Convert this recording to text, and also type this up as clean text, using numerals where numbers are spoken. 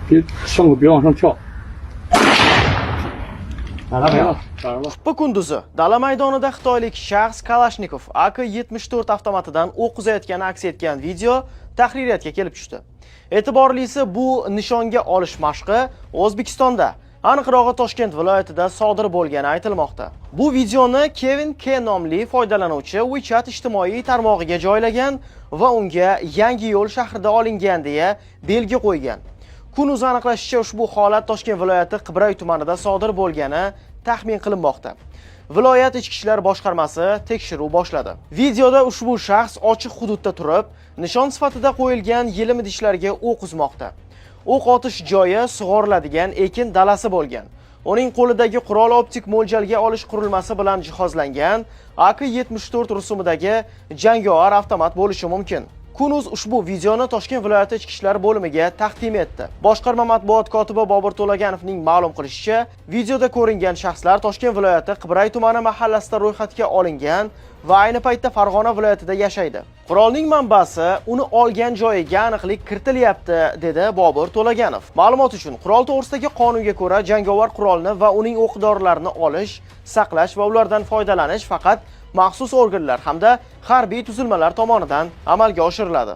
别上头别往上跳。打了没有？打着了。 Quppa kunduzi dala maydonida xitoylik shaxs Kalashnikov AK-74 avtomatidan o'q uzayotgani aks etgan video tahririyatga kelib tushdi. E'tiborlisi, bu nishonga olish mashqi O'zbekistonda, aniqrog'i Toshkent viloyatida sodir bo'lgani aytilmoqda. Bu videoni Kevin K nomli foydalanuvchi WeChat ijtimoiy tarmog'iga joylagan va unga Yangi Yo'l shahrida olingan deya belgi qo'ygan. Kun.uz aniqlashicha, ushbu holat Toshkent viloyati Qibray tumanida sodir bo'lgani taxmin qilinmoqda. Viloyat ichki ishlar boshqarmasi tekshiruv boshladi. Videoda ushbu shaxs ochiq hududda turib, nishon sifatida qo'yilgan yelim idishlarga o'q uzmoqda. O'q otish joyi sug'oriladigan ekin dalasi bo'lgan. Uning qo'lidagi qurol optik mo'ljalga olish qurilmasi bilan jihozlangan AK-74 rusumidagi jangovar avtomat bo'lishi mumkin. Kun.uz ushbu videoni Toshkent viloyati ichki ishlar bo'limiga taqdim etdi. Boshqarma matbuot kotibi Bobur To'laganovning ma'lum qilishicha, videoda ko'ringan shaxslar Toshkent viloyati Qibray tumani mahallasida ro'yxatga olingan va ayni paytda Farg'ona viloyatida yashaydi. Qurolning manbasi, uni olgan joyiga aniqlik kiritilyapti, dedi Bobur To'laganov. Ma'lumot uchun, qurol to'g'risidagi qonunga ko'ra, jangovar qurolni va uning o'q-dorilarini olish, saqlash va ulardan foydalanish faqat maxsus organlar hamda harbiy tuzilmalar tomonidan amalga oshiriladi.